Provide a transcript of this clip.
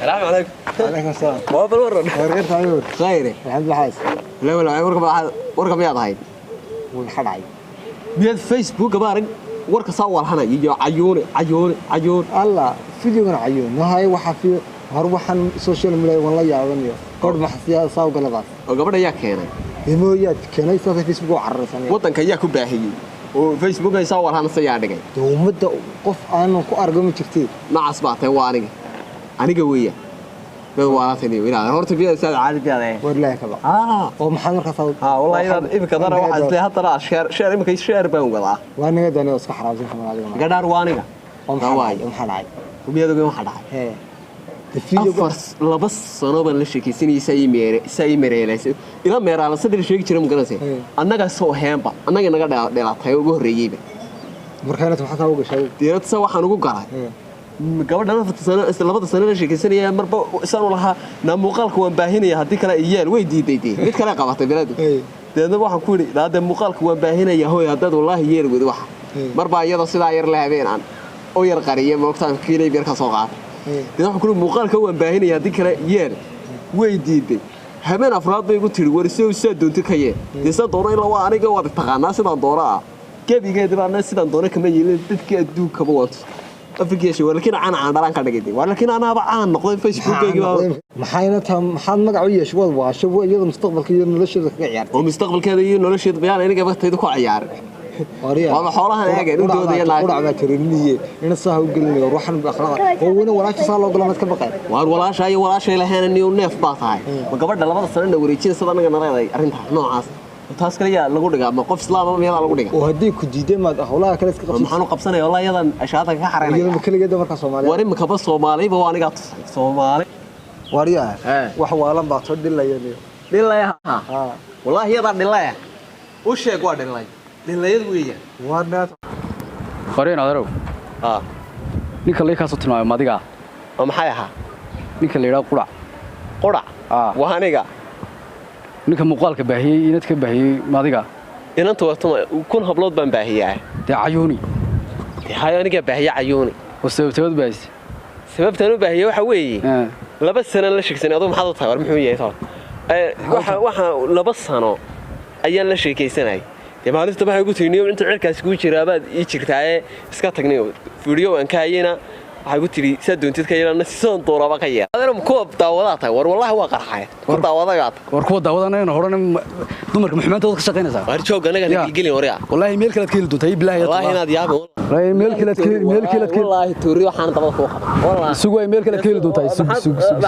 Salaamu calaykum. Calaykum salaam. Waa bal waran. Wargeerta ayuu. Khayre. Alxamdulillah xaas. La wala warka warka miyaad ahayd? Maxaa dhacay? Miyaad Facebook ba arag warka saa walhanay iyo cayuune cayuune cayuun. Allah, videogan cayuun. Mahay waxa fi hor waxaan social media waan la yaabanayo. Kor maxsiyaa saa u galadaas. Oo gabadha ayaa keenay. Imooyaad keenay saa Facebook u cararsan. Wadanka ayaa ku baahiyay. Oo Facebook ay saa walhanaysa ayaa dhigay. Ummadda qof aanan ku argo ma jirtay. Nacas baa tahay waa aniga. Aniga weeya. Dad waalatay inaad horta biyo saad caadi biyaad. Wallahi kaba. Oo maxaa markaas wallahi inaad imika dara waxa isla hadda share share imika share baan wadaa. Waa niga dani iska xaraamsan xamal adiga. Gadhaar waa aniga. Oo maxaa dhacay? Maxaa dhacay? Miyad ogeyn waxa dhacay? Hee. Afar laba sano baan la sheekaysanayay saa ii meere saa ii meereelaysay ila meeraala saddex sheegi jiray ma garanaysa annaga soo heenba annaga naga dheelatay ugu horreeyayba. Markaana maxaa saa u gashay? Diirad sa waxaan ugu galay gabadhan afarta sano isla labada sano la sheekaysanaya marba isaan u lahaa naa muuqaalka waan baahinaya haddii kale iyeel way diiday dee mid kale qabatay biladu. Deedna waxaan ku yidhi hadee muuqaalka waan baahinaya hooy haddaad wallaahi yeel wedi waxa marbaa iyadoo sidaa yar la habeen aan u yar qariya moogtaan kiilay yar ka soo qaatay. Deedna waxaan ku yidhi muuqaalka waan baahinaya haddii kale yeel way diiday. Habeen afraad bay igu tiri war isoo saa doonti ka yeel dee saa doono ilaa waa aniga waad taqaanaa sidaan doono ah gebigeeda baana sidaan doono kama yeelin dadkii adduunkaba wato afrikiyaasha waa laakiin caan caan dhalaan ka dhigay waa laakiin anaaba caan noqday Facebookkayga maxayna taa maxaad magac u yeeshay waad waashay iyada mustaqbalka iyo nolosheeda kaga ciyaartay oo mustaqbalkeeda iyo nolosheeda bayaan aniga waqtiyada ku ciyaaray waa xoolahan eegay u doodaya naag qurac baa tirinmiye ina saa u gelinayo ruuxan akhlaaq oo weyna walaasha saa loo galo mad ka baqay waar walaasha iyo walaashay lahayn niyo neef baa tahay ma gabadha labada sano na wareejinaysa sida anaga naleeday arrinta noocaas taas kale yaa lagu dhigaa ma qof islaam ah miyaa lagu dhigaa oo hadii ku diiday maad hawlaha kale iska qabsan maxaan u qabsanaya wallahi yadan ashaada ka xareynaya iyada kaligeeda marka Soomaaliya war imika ba Soomaaliba waa aniga tusay Soomaali wariyaa wax waalan baa soo dhilaya dhilaya ha wallahi yadan dhilaya u sheeg waa dhilay dhilayad weeyaan warnaad qareen adeerow ninka la ka soo tilmaamay madiga oo maxay ahaa ninka la yiraahdo qurac qurac waa aniga ninka muuqaalka baahiyay inad ka baahiyay madiga inanta wato kun hablood baan baahiyaa dee cayuuni dee hayo aniga baahiya cayuuni oo sababteed baahis sababtan u baahiya waxa weeye laba sano la sheekaysanay adoo maxaad u tahay war muxuu yahay toon waxa laba sano ayaan la sheekaysanay dee maalinta waxay ugu tiri inta cirkaas ku jiraa baad ii jirtaaye iska tagnay video aan ka hayena waxay ugu tiri saa doontid ka yeelana sidaan dooraba ka yeel adana kuwa daawadaa tahay war wallahi waa qarxay ku daawadagaa war kuwa daawadanayna horena dumarka muxumaantooda ka shaqaynaysaa war joog anaga na gelgelin waryaa wallahi meel kale aad ka heli doontaa billahi wallahi inaad yaabo wallahi meel kale aad ka meel kale aad ka wallahi tuuri waxaan dabada ku qabay wallahi sugu ay meel kale aad ka heli doontaa sug sug sug